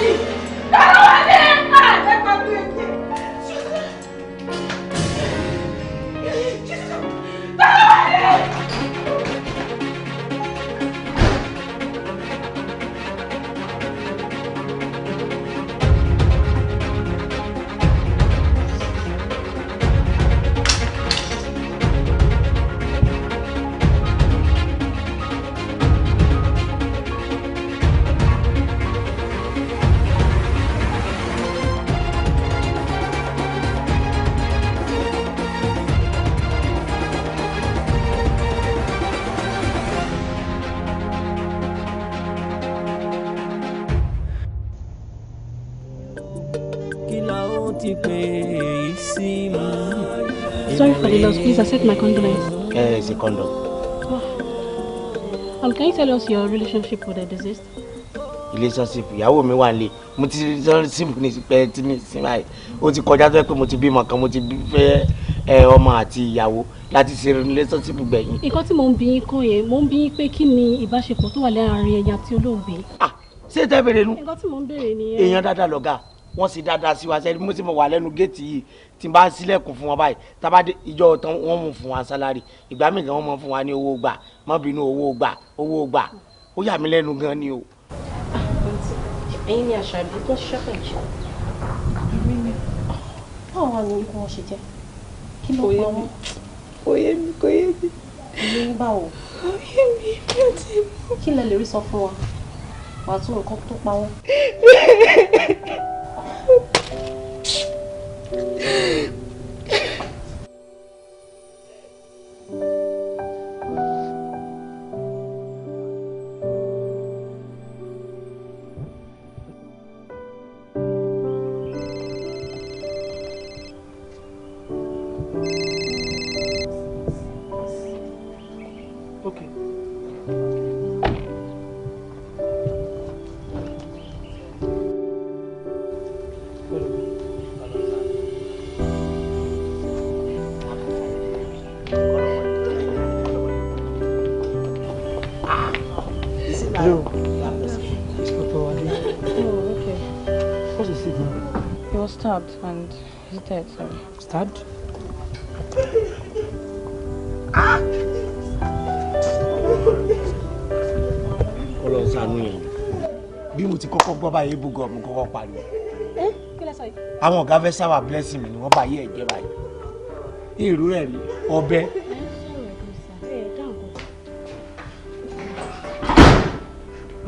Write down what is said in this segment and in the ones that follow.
ní? Ta ló wà ní? Ẹ gbà mí ẹ̀jẹ̀. Ta ló wà ní? Sorry for the loss. Please accept my condolence. It's a condom. Oh. Can you tell us your relationship with the deceased? Relationship, ìyàwó mi wà nílé. Mo ti relationship ní pẹ́ tí ní sin báyìí. Ó ti kọjá tó yẹ pé mo ti bímọ kan, mo ti fẹ́ ọmọ àti ìyàwó láti ṣe relationship gbẹ̀yìn. Nǹkan tí mò ń bi yín kọ́ yẹn, mò ń bi yín pé kí ni ìbáṣepọ̀ tó wà láàárín ẹ̀yin àti olóògbé? Ah, ṣé tẹ́ bèrè nu? Nǹkan tí mò ń béèrè nìyẹn. Èèyàn dáadáa lọ̀gá, wọ́n sì dáadáa sí wa sẹ́ni mo sì mọ̀ wà lẹ́nu géètì yìí tí n bá sílẹ̀kùn fún wọn báyìí tábà dé ìjọ tán wọ́n mú fún wa sálárì ìgbà míì gan wọ́n mọ̀ fún wa ní owó gbà má bínú owó gbà owó gbà ó yà mí lẹ́nu gan ni o. Ẹ̀yin ni àṣàbí tó ṣiṣẹ́ pẹ̀lú. Báwo wà ní ikú wọn ṣe jẹ́? Kí ló pa wọ́n? Kò yé mi, kò yé mi. Ilé ń báwo? Kò yé mi, mi ò tí ì mọ̀. Kí lẹ lè rí sọ fún wa? Pàtó nǹkan tó pa wọ́n. Okay. Hello. It's Papa Wale. Oh, okay. What's the signal? He was stabbed and he's dead, sorry. Stabbed? Ah! Ọlọ́run ṣàánú yẹn. Bí mo ti kọ́kọ́ gbọ́ báyìí ibùgọ̀ mo kọ́kọ́ pariwo. Kí lẹ sọ yìí? Àwọn ọ̀gá fẹ́ sábà blessing mi ni wọ́n bá yé ẹ̀jẹ̀ báyìí. Èrú rẹ̀ ni ọbẹ̀.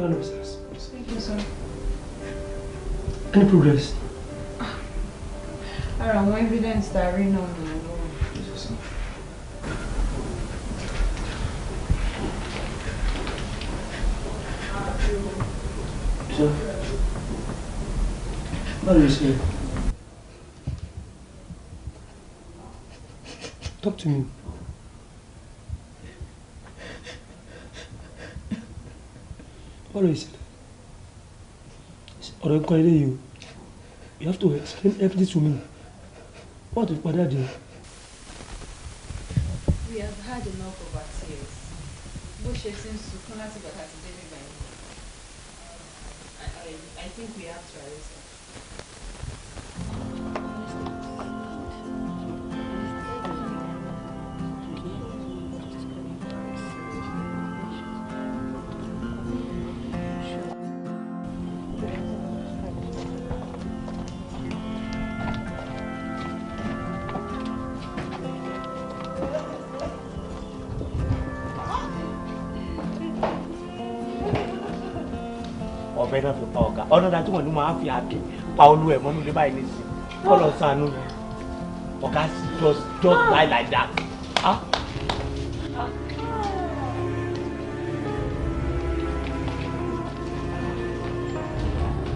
Well, officers. Thank you, sir. Any progress? Ara àwọn evidence tá a rí náà nìyẹn lọ́wọ́. So, what do you say? Talk to me. What do you say? Ọ̀rọ̀ nǹkan ilé yìí o. You have to explain everything to me. What if Padà dé? We have had enough of our tears. Bó ṣe ti ń sunkún láti bàtà ti dé nígbà yìí. I think we have to arrest her. Ọbẹ̀ náà fi pa ọ̀gá ọ̀nà dájú wọn ni wọ́n á fi àáké pa olú ẹ̀ mọ́nú ilé báyìí nísìnyí kọ́ lọ sànú ọ̀gá just die like that. Ah?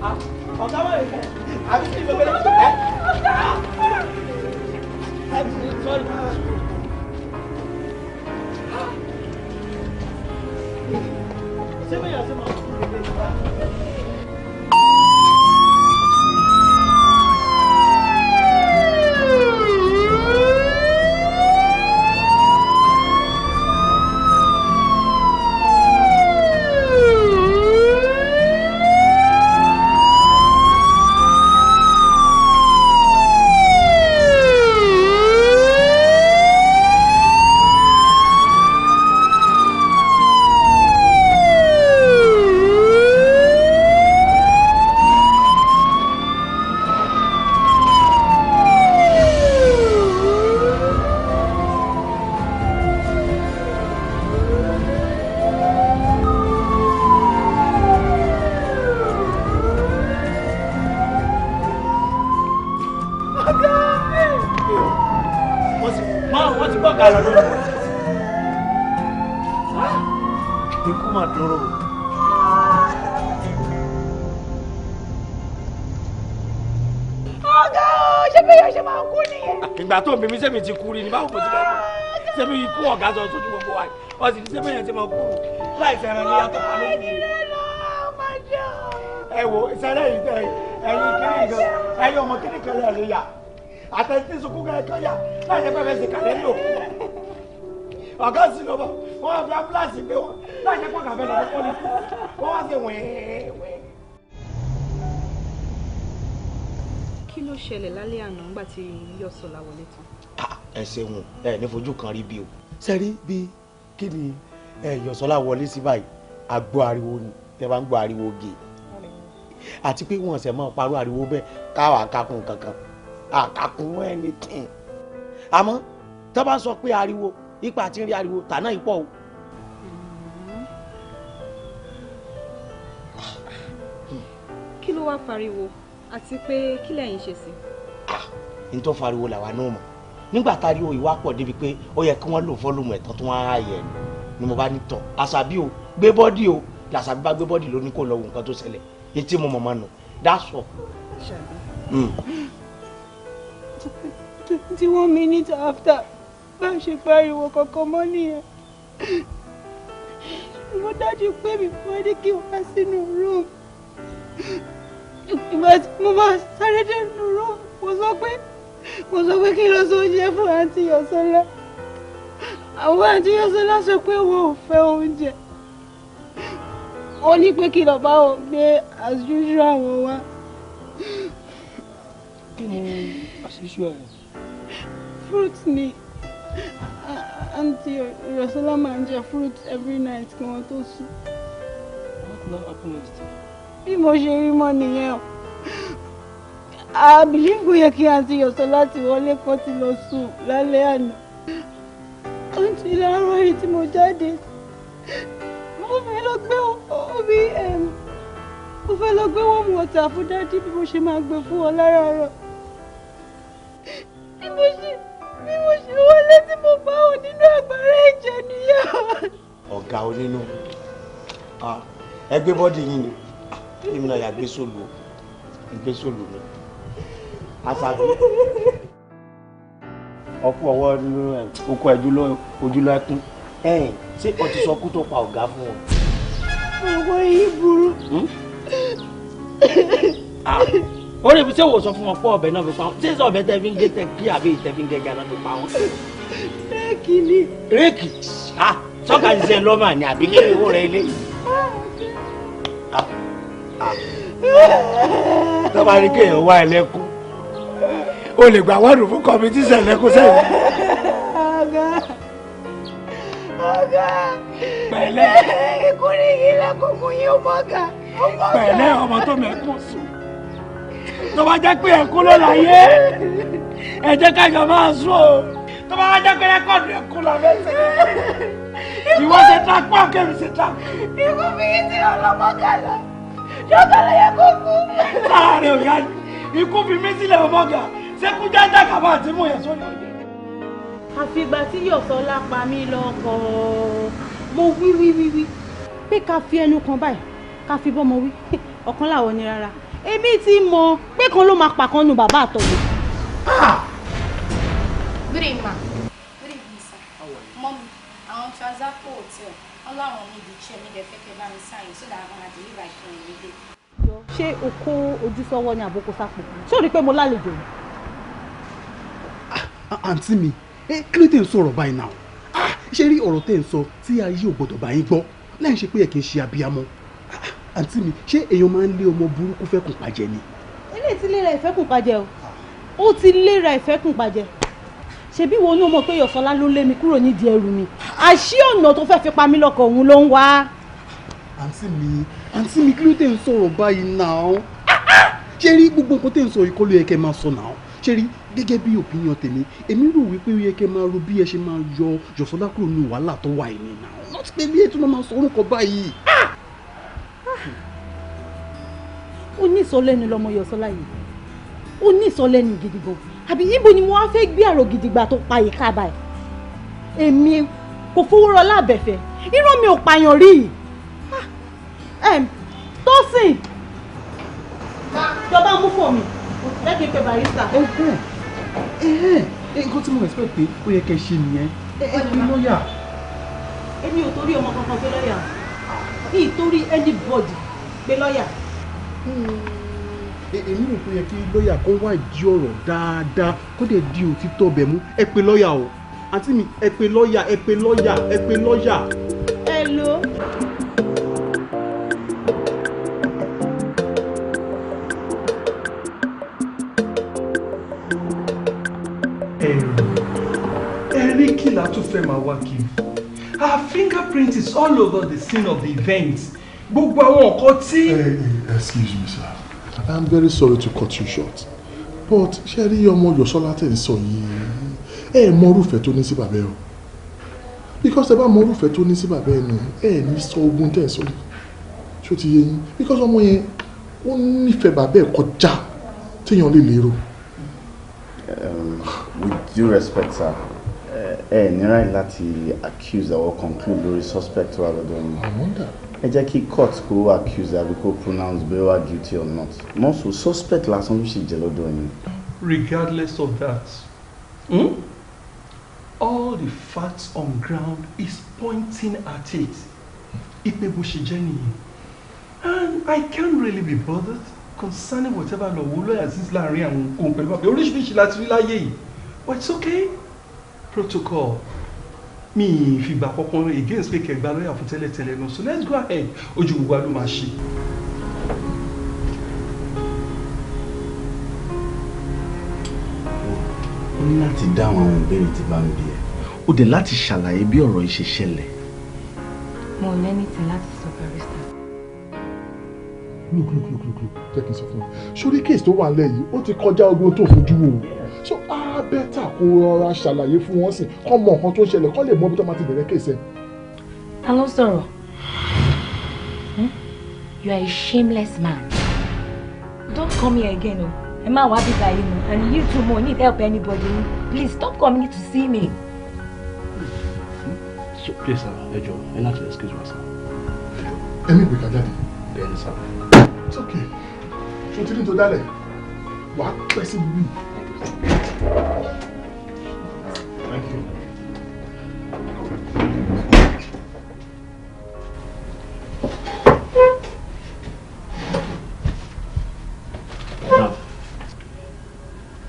Ah, ọ̀gá wà lè fẹ́ àbí kí ni gbogbo ẹ̀ ẹ́ sorry. Ṣé bẹ́ẹ̀ yà sí máa kú lè lè. gbọ́gà lọ lórí. Ikú mà dúró. Ọ̀gá o, ṣé bí yóò ṣe máa kú nìyẹn? Ìgbà tó ń bí mi sẹ́mi ti kú rí ni báwo mo ti fẹ́ mọ̀? Sẹ́mi ikú ọ̀gá sọ sójú gbogbo wa. Wọ́n sì ní sẹ́mi yẹn ti máa kú láì sẹ́ran ní yàtọ̀ pa lójú. Ẹ wo sẹ́rẹ̀ yìí tẹ ẹyin kiri gan ẹyin ọmọ kiri kan lè yà àtẹ̀tí sunkún kan kan yà láì jẹ́ pé fẹ́ ṣe kàlẹ́ lò. Ọ̀gá sì lọ bọ̀ wọ́n wá fi ambulance gbé wọn láì jẹ́ pé ọ̀gá fẹ́ lọ kọ́ ni wọ́n wá sí wẹ́ẹ́wẹ́. Kí ló ṣẹlẹ̀ lálẹ́ àná nígbà tí Yọ̀sọ́lá wọlé tán? Ẹ ṣeun, ẹ ní fojú kan rí bí o. Sẹ́rí bí kí ni Yọ̀sọ́lá wọlé sí báyìí, àgbo ariwo ni tẹ bá ń gbọ́ ariwo gè àti pé wọ́n ṣẹ̀ máa parọ́ ariwo bẹ́ẹ̀ káwa kakun kankan àkàkùn anything. Àmọ́ tó bá sọ pé ariwo ipa àti rí ariwo tàná ìpọ̀ o. Kí ló wá fariwo àti pé kí lẹ̀yin ṣe sí? N tó fariwo làwa náà mọ̀ nígbà táriwo ìwà pọ̀ débi pé ó yẹ kí wọ́n lò fọ́lùmù ẹ̀tàn tó wọ́n á yẹ ni mo bá ní tọ̀ àṣàbí o gbé bọ́dì o làṣàbí bá gbé bọ́dì lóní kò lọ wo nǹkan tó ṣẹlẹ̀ etí mo mọ̀mọ́ nù that's all. Àṣàbí. 21 minutes after bá a ṣe pariwo kankan mọ́ nìyẹn. Mo dájú pé mi wọ́n ní kí wá sínú room. Ìgbà tí mo máa sáré dé inú room, mo sọ pé kí lọ sọ oúnjẹ fún àǹtí Yọ̀sọ́lá. Àwọn àǹtí Yọ̀sọ́lá sọ pé wọn ò fẹ́ oúnjẹ. Ó ní pé kí lọ bá wọn gbé as usual àwọn wá. Kí ni as usual rẹ? Fruit ni. Àǹtí Yọ̀sọ́lá máa ń jẹ fruit every night kí wọ́n tó sùn. What now happen next? Bí mo ṣe rí mọ́ nìyẹn o. I believe kò yẹ kí àǹtí Yọ̀sọ́lá ti wọlé kó ti lọ sùn lálẹ́ àná. Àǹtí láàárọ̀ yìí tí mo jáde, mo fẹ́ lọ gbé omi, mo fẹ́ lọ gbé warm water fún daddy bí mo ṣe máa gbé fún wọn láràárọ̀. Bí mo ṣe wọlé tí mo bá wọn nínú àgbàrá ẹ̀jẹ̀ nìyẹn. Ọ̀gá onínú ẹ gbé bọ́dì yín ni èmi náà yà gbé sóòlù o gbé sóòlù mi àṣàbí ọkú ọwọ́ okú ẹjú ojúlọ ẹkún ẹ̀yìn ṣé o ti sọ kú tó pa ọ̀gá fún wọn? Ọwọ́ yìí burú. Ó lè fi ṣé wò sọ fún wọn pé ọbẹ̀ náà fi pa wọn, ṣé sọ ọbẹ̀ tẹ́ fi ń gé tẹ kí àbí tẹ́ fi ń gé ganá fi pa wọn? Réèkì ni. Réèkì sọ́kà ṣiṣẹ́ lọ́mà ni àbí kí owó rẹ ilé yìí? Tọ́ba ní kéèyàn wá ẹlẹ́kún o lè gbà wọ́ọ̀dù fún competition ẹlẹ́kún sẹ́yìn. Ọ̀gá, ọ̀gá. Pẹ̀lẹ́. Ikú ni yìí lẹ́kùnkùn yìí ó mọ̀gà. Ó mọ̀gà. Pẹ̀lẹ́ ọmọ tó mẹ́kún sùn tó bá jẹ́ pé ẹ̀kún ló láyé ẹ jẹ́ kájọ máa sùn o tó bá jẹ́ pé record ẹ̀kún la fẹ́ ṣe ìwọ ṣe track one kẹ́mi ṣe track. Ikú fi yín sí ọlọ́mọgà lọ. Ṣọ́gà ló yẹ kó kú. Sáà rẹ̀ ò yá ikú fi mí sílẹ̀ ọmọgà ṣé kú jájá kàbá àti mú yẹn sórí ọjọ́. Àfìgbà tí Yọ̀sọ́lá pa mí lọ́kọ, mo wí wí wí wí pé ká fi ẹnu kan báyìí ká fi bọ́mọ wí ọ̀kan làwọn ní rárá èmi ti mọ̀ pé kan ló máa pa kan nu bàbá àtọ̀gbẹ́. Good evening, ma. Good evening, sir. Mom, àwọn Transaco Hotel, wọ́n láwọn ní the chair mi dẹ̀ fẹ́ kẹ́ bá mi sign so that I'm gonna deliver it for you today. Ṣé o kó ojú sọ́wọ́ ní àbókò sápò? Ṣé o rí i pé mo lálejò ni? Àǹtí mi, kí ló dé ń sọ̀rọ̀ báyìí náà? Ṣé rí ọ̀rọ̀ tẹ́ ń sọ tí ayé ò gbọ́dọ̀ bá yín gbọ́ láì ṣe pé ẹ kì í ṣe abiyamọ? Àǹtí mi, ṣé èèyàn máa ń lé ọmọ burúkú fẹ́kùn pàjẹ́ ni? Eléyìí ti léra ìfẹ́kùn pàjẹ́ o, ó ti léra ìfẹ́kùn pàjẹ́. Ṣebí wo ni o mọ̀ pé Yọ̀sọ́lá ló lé mi kúrò nídìí ẹrù mi? Àṣì ọ̀nà tó fẹ́ fi pa mí lọ́kọ òun ló ń wá. Àǹtí mi, àǹtí mi, kí ló dé ń sọ̀rọ̀ báyìí náà? Ṣé rí gbogbo nǹkan tẹ́ ń sọ yìí kọ́ ló yẹ kẹ́ máa sọ náà? Ṣé rí gẹ́gẹ́ bí opinion tèmi, èmi rò wípé ó yẹ kẹ́ máa ro bí ẹ ṣe máa yọ Yọ̀sọ́lá kúrò nínú wàhálà tó wà yìí náà, not pé bí ètò máa sọ orúkọ báyìí. Ó ní ìsọlẹ́nu lọmọ Yọ̀sọ́lá yìí, ó ní ìsọlẹ́nu gidi gan. Àbí ibo ni mo wá fẹ́ gbé àrò gidigba tó pa ìka báyìí? Èmi kò fowó rọ lábẹ́fẹ́, irọ́ mi ò pààyàn rí. Tósìn, jọba mú fún mi, jẹ́ kí n pe barista. Nǹkan tí mo expect pé ó yẹ kẹ́ ṣe nìyẹn, ẹ pe lọ́ọ̀yà. Èmi ò torí ọmọ kankan pé lọ́ọ̀yà, mi ì torí anybody pé lọ́ọ̀yà. Èmi rò pé ó yẹ kí lọ́ọ̀yà kó wá ìdí ọ̀rọ̀ dáadáa kó dẹ̀ di òtítọ́ bẹ̀ mú. Ẹ pe lọ́ọ̀yà o, àǹtí mi, ẹ pe lọ́ọ̀yà, ẹ pe lọ́ọ̀yà, ẹ pe lọ́ọ̀yà. Hello. Ẹ̀rí kí la tún fẹ́ máa wá kiri. Her fingerprint is all over the scene of the event. Gbogbo àwọn nǹkan tí. Excuse me, sir. I'm very sorry to cut you short, but ṣé rí ọmọ Yọ̀sọ́lá tẹ̀ ń sọ yìí, ẹ mọ orúfẹ́ tó ní sí bàbá ẹ o, because ẹ bá mọ orúfẹ́ tó ní sí bàbá ẹ nù, ẹ ní sọ ogun tẹ̀ ń sọ yìí. Ṣó ti yé yín? Because ọmọ yẹn, ó nífẹ̀ẹ́ bàbá ẹ kọjá téèyàn lè lérò. With due respect, sir, ẹ ní right láti accuse or conclude lórí suspect wa lọ́dọ̀ yín. I wonder. Ẹ jẹ́ kí court kó accuse àbí kó pronounce bóyá wà guilty or not. More so, suspect lásán ló sì jẹ́ lọ́dọ̀ yín. Regardless of that, all the facts on ground is pointing at it. Ipe bó ṣe jẹ́ nìyẹn. And I can't really be bothered concerning whatever law wo lawyer Aziz láàrin àwọn ohun pẹ̀lú bàbá oríṣiríṣi láti rí láyé yìí. But it's okay. Protocol. Mi ì fìgbà kankan against pé kẹgbà lọ́yà fún tẹ́lẹ̀tẹ́lẹ̀ náà. So let's go ahead. Ojú gbogbo wa ló máa ṣe. Ó ní láti dáhùn àwọn ìbéèrè tí bá ń bi ẹ́. Ó dẹ̀ láti ṣàlàyé bí ọ̀rọ̀ yìí ṣe ṣẹlẹ̀. Mo ò lẹ́nìtì láti sọ, barrister. Look, look, look, look, look, jẹ́ kí n sọ fún ẹ. Sórí case tó wà nílẹ̀ yìí, ó ti kọjá ogun tó fojú wò. So á better kó rọra ṣàlàyé fún wọn sìn, kọ́ mọ nǹkan tó ń ṣẹlẹ̀, kọ́ lè mọ ibi tó máa ti bẹ̀rẹ̀ case ẹ̀. Ta ló sọ̀rọ̀? You are a shameless man. Don't come here again o. Ẹ má wá bíbá yìí mọ́, and you too, mo need help anybody. Please stop coming to see me. So please, sir, ẹ jọ̀ọ́, ẹ láti excuse wa, sir. Ẹ̀mí ìgbé ká jáde. Bẹ́ẹ̀ni, sir. It's okay. Ṣé o ti ní tó dálẹ̀? Wàá pẹ́ sí ibi. Thank you.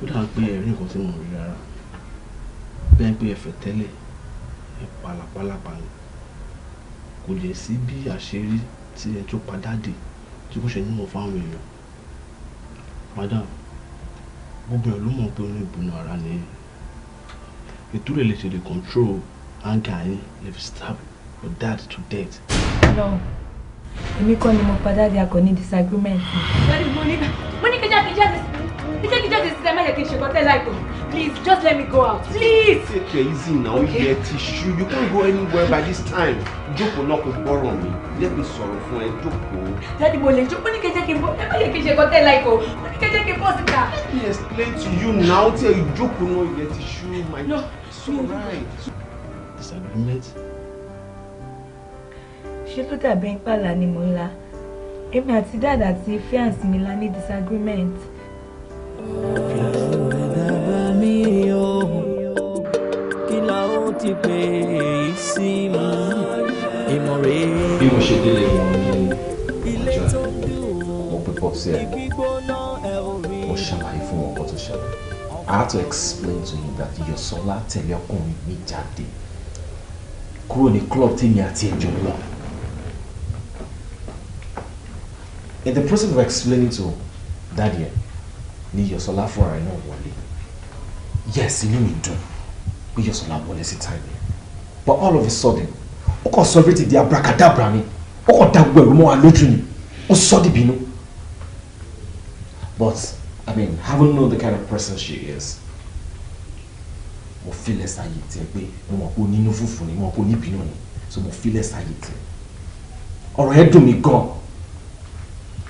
Ó dà pé ẹ̀rí nǹkan tí mo rí rárá. Bẹ́ẹ̀ pé ẹ̀fẹ̀ tẹ́lẹ̀, ẹ pàlàpàlàpà ni. Kò lè sí bí àṣírí tí ẹ tó padà dé tí kò ṣe nímọ̀ fáwọn èèyàn. Madam, gbogbo ẹ̀ ló mọ̀ pé oní ìbùnú ara ni. Ètò rẹ̀ lè ṣe lè control anger yín, lè fi stab your dad to death. No, èmi kọ́ ni mo pa daddy, a kò ní disagreement. Daddy, mo ní kí jáde jáde, kí jẹ́ kí jáde sílẹ̀, má jẹ́ kí n ṣe kọ́tẹ́ láìpẹ́. Please, just let me go out. Please. Take it easy now. Okay. Ilẹ̀ ti ṣú. You can't go anywhere by this time. Jókòó náà, kò gbọ́rọ̀ mi. Jẹ́ kí n sọ̀rọ̀ fún ẹ. Jókòó. Daddy, mo lè jó. Mo ní kí jẹ́ kí n bọ́. Ẹ má jẹ́ kí n ṣe kọ́tẹ́ láìpẹ́. Mo ní kí jẹ́ kí n bọ́ síta. Let me explain to you now. Tí ẹ jókòó náà, ilẹ̀ ti ṣú. My No. It's alright. Disagreement? Ṣé ló dàbí ń pàlà ni mò ń la? Èmi àti dad àti fiancé mi la ní disagreement. Bàbá mi o, kí la ó ti pè é sí mi? Ìmọ̀ rèé. Bí mo ṣe délé wọn ní ọjọ́, mo pe popsi ẹ̀, mo ṣàlàyé fún wọn nǹkan tó ṣẹlẹ̀. I had to explain to him that Yọ̀sọ́lá tẹ̀lé ọkùnrin mi jáde kúrò ní club tèmi àti ẹjọ́ lọ. In the process of explaining to daddy ẹ̀ ní Yọ̀sọ́lá fúnra rẹ̀ náà wọlé. Yes, inú mi dùn pé Yọ̀sọ́lá wọlé sí time yẹn, but all of a sudden, ó kàn sọ everything di abracadabra ni. Ó kàn dá gbogbo ẹ̀rù mọ́ wa lójú ni, ó sọ dìbínú. But I mean, having known the kind of person she is, mo filẹ̀ sáyé tiẹ̀ pé mo mọ̀ pé onínú fùfù ni, mo mọ̀ pé oníbínú ni, so mo filẹ̀ sáyé tiẹ̀. Ọ̀rọ̀ yẹn dùn mí gan,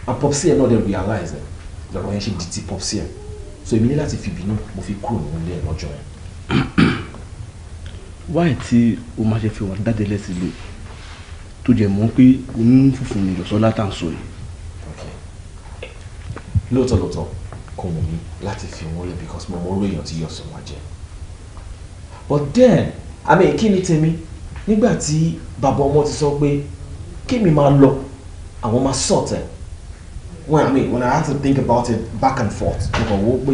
and popsi ẹ̀ náà dẹ̀ realize ẹ̀ lọ́rọ̀ yẹn ṣe di ti popsi ẹ̀. So èmi ní láti fi bínú, mo fi kúrò nínú ilé ẹ̀ lọ́jọ́ yẹn. Why tí o máa ṣe fi wà dáadé lẹ́sílẹ̀ tó jẹ́ mọ́ pé oyún funfun ni Yọ̀sọ́lá tá à ń sọ yìí? Lóòótọ́ lóòótọ́ kò wù mí láti fi wọ́n lẹ̀ because mo mọ orú èèyàn tí Yọ̀sọ́lá jẹ́. But then, I mean, kí ni tèmi? Nígbà tí bàbá ọmọ ti sọ pé kémi máa lọ, àwọn máa sort ẹ̀. When I mean, when I had to think about it back and forth, mo kàn wò ó pé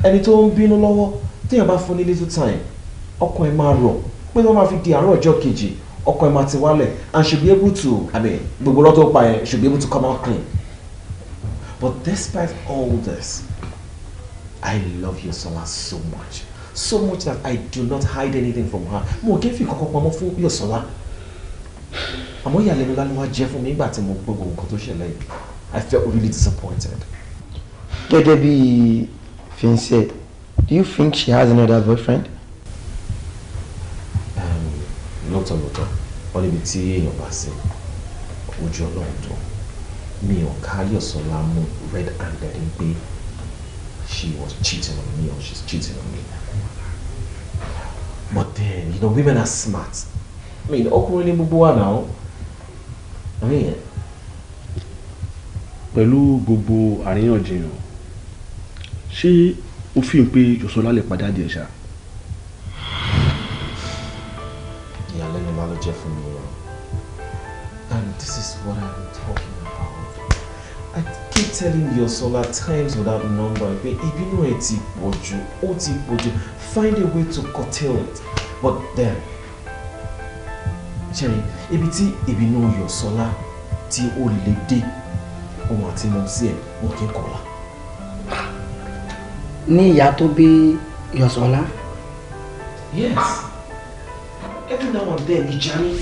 ẹni tó ń bínú lọ́wọ́, téèyàn bá fún ní little time, ọkàn ẹ̀ máa rọ̀, pé wọ́n máa fi di àárọ̀ ọjọ́ kejì, ọkàn ẹ̀ máa ti wálẹ̀ and should be able to, I mean, gbogbo lọ́tọ̀ pa ẹ̀ should be able to come out clean. But despite all this, I love Yosola so much. So much that I do not hide anything from her. Mo kì í fi kankan pamọ́ fún Yosola. Àmọ́ ìyàlẹ́nu ńlá ló wá jẹ́ fún mi nígbà tí mo gbọ́ gbogbo nǹkan tó ṣẹlẹ̀ yìí. I felt really disappointed. Gẹ́gẹ́ bí fiancé, do you think she has another boyfriend? Lóòótọ́ lóòótọ́, wọ́n níbi tí èèyàn bá sí, ojú Ọlọ́run tó. Mi ò ká Yosola mú red-handed pé she was cheating on me or she's cheating on me. But then, you know, women are smart. I mean, ọkùnrin ní gbogbo wa náà. I mean, Pẹ̀lú gbogbo àríyànjiyàn, ṣé o fi hàn pé Yọ̀sọ́lá lè padà díẹ̀ ṣá? Ìyàlẹ́nu ńlá ló jẹ́ fún mi o. And this is what I've been talking about. I keep telling Yosola times without number pé ìbínú ẹ̀ ti pọ̀ jù, ó ti pọ̀ jù. Find a way to curtail it. But then, ṣẹ́ni, ibi tí ìbínú Yosola tí ó lè dé, òun àti mọ̀ọ́sí ẹ̀ wọ́n kì í kọ̀la. Ní ìyá tó bí Yọ̀sọ́lá. Yes. Every now and then, ìjà ni.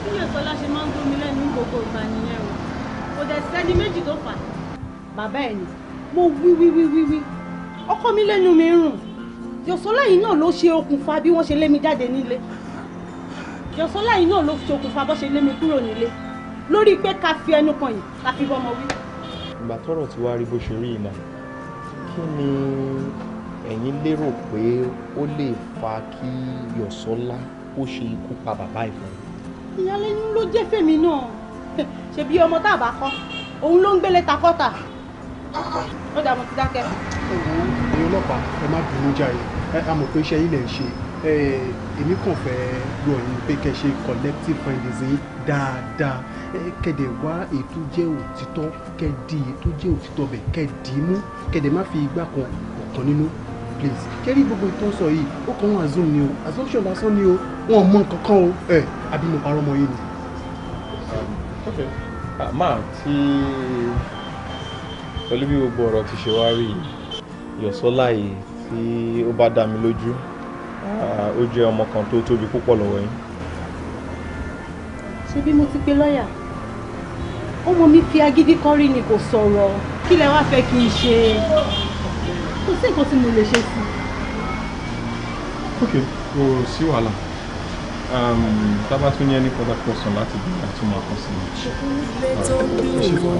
Bí Yọ̀sọ́lá ṣe máa ń gún mi lẹ́nu gbogbo ìgbà nìyẹn o. Kò dẹ̀ sẹ́ni méjì tó fà á. Bàbá ẹ̀ ni mo wí wí wí wí wí. Ọkọ mi lẹ́nu mi rùn. Yọ̀sọ́lá yìí náà ló ṣe okùnfà bí wọ́n ṣe lé mi jáde nílé. Yọ̀sọ́lá yìí náà ló ṣe okùnfà bó ṣe lé mi kúrò nílé. Lórí pé ká fi ẹnu kan yìí, ká fi bọ́mọ wí. Ìgbà tọ́rọ̀ ti wá rí bó ṣe rí iná, kí ni ẹ̀yin lérò pé ó lè fa kí Yọ̀sọ́lá ó ṣe ikú pa bàbá ẹ̀ fún un? Ìyàlẹ́nu ló jẹ́ fèmí náà. Ṣebí ọmọ tá a bá kọ́, òun ló ń gbélé takọ́ta. Ó dà, mo ti dákẹ́. Ẹ̀yin ọlọ́pàá, ẹ má bínú jàre. A mọ̀ pé iṣẹ́ yín lẹ̀ ń ṣe. Èmi kàn fẹ́ rọ̀ yín pé kẹ́ ṣe collective findings yín dáadáa, kẹ́dẹ̀ wá ètò jẹ́ òtítọ́, kẹ́ di ètò jẹ́ òtítọ́ bẹ̀, kẹ́ dì í mú, kẹ́dẹ̀ má fi igbá kan ọ̀kan nínú, please. Kẹ́rí gbogbo ìtàn sọ yìí, ó kàn wọ́n assume ni o, assumption lásán ni o, wọn ò mọ nǹkan kan o. Ẹ àbí mo parọ́ mọ́ yín ni? Ok, máa tí pẹ̀lú bí gbogbo ọ̀rọ̀ ti ṣe wá rí yìí, Yọ̀sọ́lá yìí tí ó bá dá mi lójú, ó jẹ́ ọmọ kan tó tóbi púpọ̀ lọ́wọ́ yín. Ṣé bí mo ti pe lọ́ọ̀yà, ọmọ mi fi agídí kọ́rí ni, kò sọ̀rọ̀. Kí lẹ wá fẹ́ kí n ṣe? Kò sí nǹkan tí mo lè ṣe sí i. Ok, kò sí wàhálà. Tá a bá tún ní any further question láti bí, a tún máa kàn sí i. Tó dùn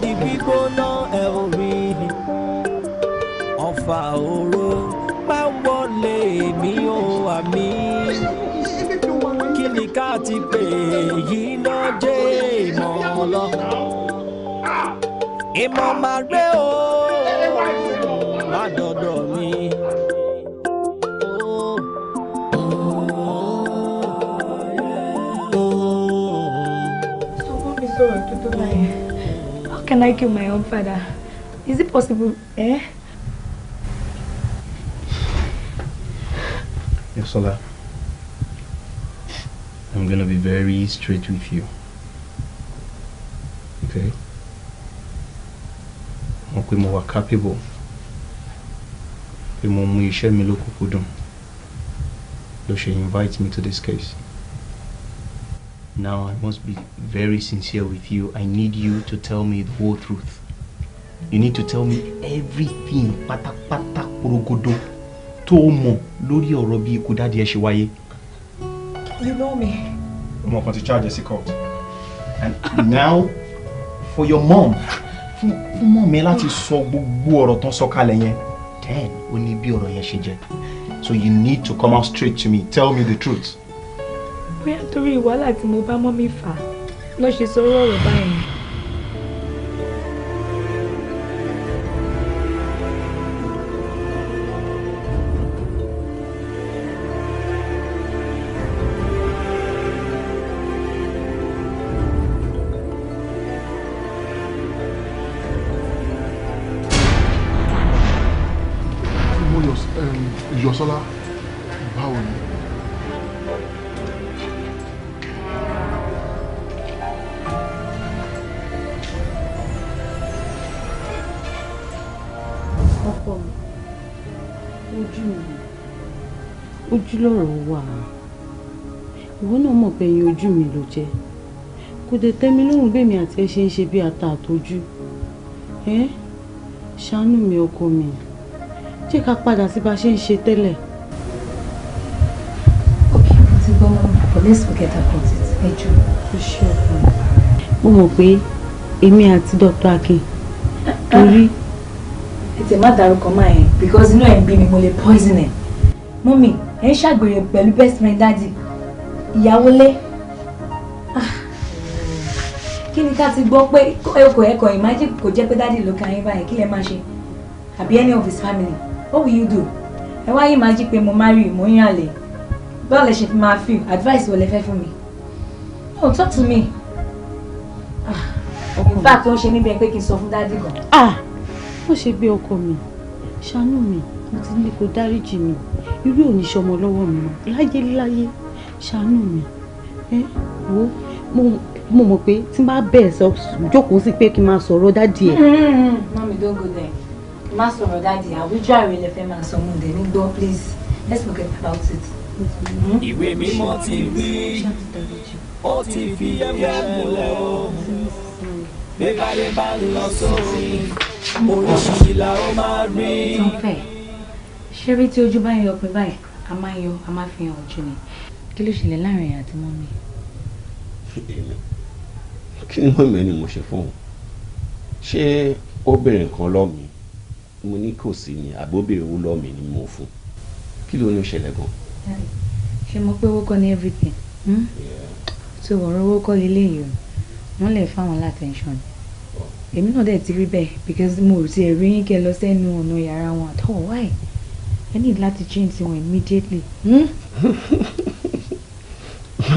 ìgbígbóná ẹ̀rù mi, ọ̀fà òru bá wọlé mi ò àmì. Kí ni ká ti pè yí náà jẹ́ ìmọ̀ lọ? Ìmọ̀ máa rẹ o, má dọ̀dọ̀ mi. So what is so to do? How can I kill my own father? Is it possible? Eh? Yosola, I'm gonna be very straight with you. Okay? Mo pé mo wà capable. Pé mo mú iṣẹ́ mi lókùnkúndùn. Ló ṣe invite me to this case. Now I must be very sincere with you. I need you to tell me the whole truth. You need to tell me everything pátápátá porogodo tó o mọ̀ lórí ọ̀rọ̀ bí ikú daddy ẹ ṣe wáyé. You know me. Ọmọ kan ti charge ẹ sí court. And now for your mom, fún mom mi láti sọ gbogbo ọ̀rọ̀ tán sọ kalẹ̀ yẹn, then ó ní bí ọ̀rọ̀ yẹn ṣe jẹ́. So you need to come out straight to me. Tell me the truth. Bóyá torí wàhálà tí mo bá mọ́mí fà ló ṣe sọ̀rọ̀ ọ̀rọ̀ báyìí. Yosola, báwo ni? Ọkọ mi, ojú mi, ojú lọ̀rọ̀ wà. Ìwọ náà mọ̀ pé ẹyin ojú mi ló jẹ́. Kò dé tẹ́ mi lọ́rùn bẹ́ẹ̀ mi àti ẹ ṣe ń ṣe bí ata àtọjú. Ẹ́ ṣàánú mi ọkọ mi. Jẹ́ ká padà sí bá ṣe ń ṣe tẹ́lẹ̀. Okay, mo ti gbọ́ mọ́, but let's forget about it. Ẹ jọ̀ọ́. Ó ṣe ọkọ mi. Mo mọ̀ pé èmi àti Dr. Akin torí. Ẹ má dárúkọ máa yẹn because inú ẹ̀ ń bí mi, mo lè poison ẹ̀. Mummy, ẹ̀ ń ṣàgbèrè pẹ̀lú best friend daddy. Ìyàwó lé. Kí ni ká ti gbọ́ pé ẹ̀kọ́ ẹ̀kọ́ imagine kò jẹ́ pé daddy ló ka yín báyìí, kí lẹ máa ṣe? Àbí any of his family? What will you do? Ẹ wá imagine pé mo marry, mo ń yàn lè. Báwo lẹ ṣe fi máa feel? Advice wo lẹ fẹ́ fún mi? No, talk to me. In fact, ó ń ṣe mí bẹ́ẹ̀ pé kí n sọ fún daddy gan. Ah! Wọ́n ṣe gbé ọkọ mi, ṣàánú mi, mo ti ní kó dáríjì mi, irú ò ní ṣọmọ lọ́wọ́ mi mọ́ láyé láyé, ṣàánú mi. Ẹ wo, mo mọ̀ pé tí n bá bẹ́ẹ̀ sọ jókòó sí pé kí n máa sọ̀rọ̀ daddy ẹ̀. Mummy, don't go there. Má sọ̀rọ̀ daddy, àwíjàre lẹ fẹ́ máa sọ, mo dẹ̀ ní gbọ́, please let's forget about it. Ìwé mímọ́ ti wí, ó ti fi ẹ̀fẹ́ múlẹ̀ o. Bí báyé bá ń lọ sórí, oríṣiríṣi la ó máa rí. Tóńfẹ́, ṣé rí tí ojú bá ń yọ pin báyìí, a máa ń yọ, a máa fi hàn ojú ni. Kí ló ṣẹlẹ̀ láàrin àti mọ́mí? Èmi, kí ni mọ́mí ni mo ṣe fún un? Ṣé ó béèrè nǹkan lọ́ọ̀ mi? Mo ní kò sí ni, àbí ó béèrè owó lọ́ọ̀ mi ni mo fún un? Kí ló ní ó ṣẹlẹ̀ gan? Ṣé mo pé owó kọ́ ni everything? So ọ̀rọ̀ owó kọ́ leléyìí o, wọ́n lè fáwọn látẹ̀ńṣọ̀n. Èmi náà dẹ̀ ti rí bẹ́ẹ̀ because mo ò tiẹ̀ rí yín kẹ́ lọ sẹ́nu ọ̀nà yàrá wọn at all. Why? I need láti change sí wọn immediately. Hmm?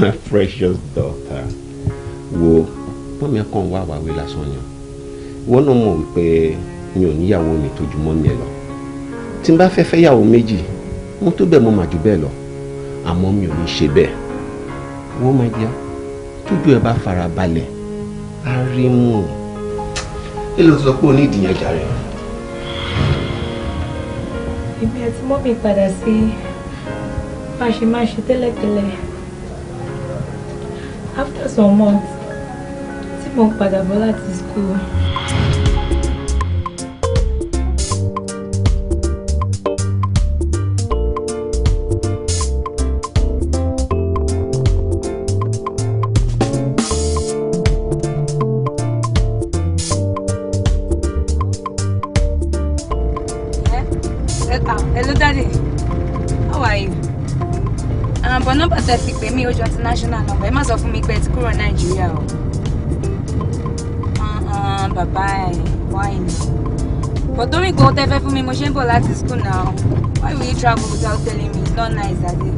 My precious daughter, wo mọ́mí kàn wá àwáwí lásán ni o. Ìwọ náà mọ̀ wípé mi ò níyàwó mi tó ju mọ́mí ẹ lọ. Tí n bá fẹ́ fẹ́ yàwó méjì, mo tó bẹ́ẹ̀ mo mà jù bẹ́ẹ̀ lọ. Àmọ́ mi ò ní ṣe bẹ́ẹ̀. Wọ́n máa jẹ́ tójú ẹ bá fara balẹ̀, á rí mú. Èló tó sọ pé o ní ìdìyàn jàre. Èmi àti mọ́mí padà sí bá a ṣe máa ṣe tẹ́lẹ̀tẹ́lẹ̀. After some months, tí mo ń padà bọ̀ láti school. Hello, Daddy. How are you? But number tẹ́ fi pè mí ó jọ international number. Ẹ má sọ fún mi pé ẹ ti kúrò Nàìjíríà o. Bàbá ẹ̀, why ni? But torí nǹkan tẹ́ fẹ́ fún mi, mo ṣe ń bọ̀ láti school now. Why will you travel without telling me? It's not nice, Daddy.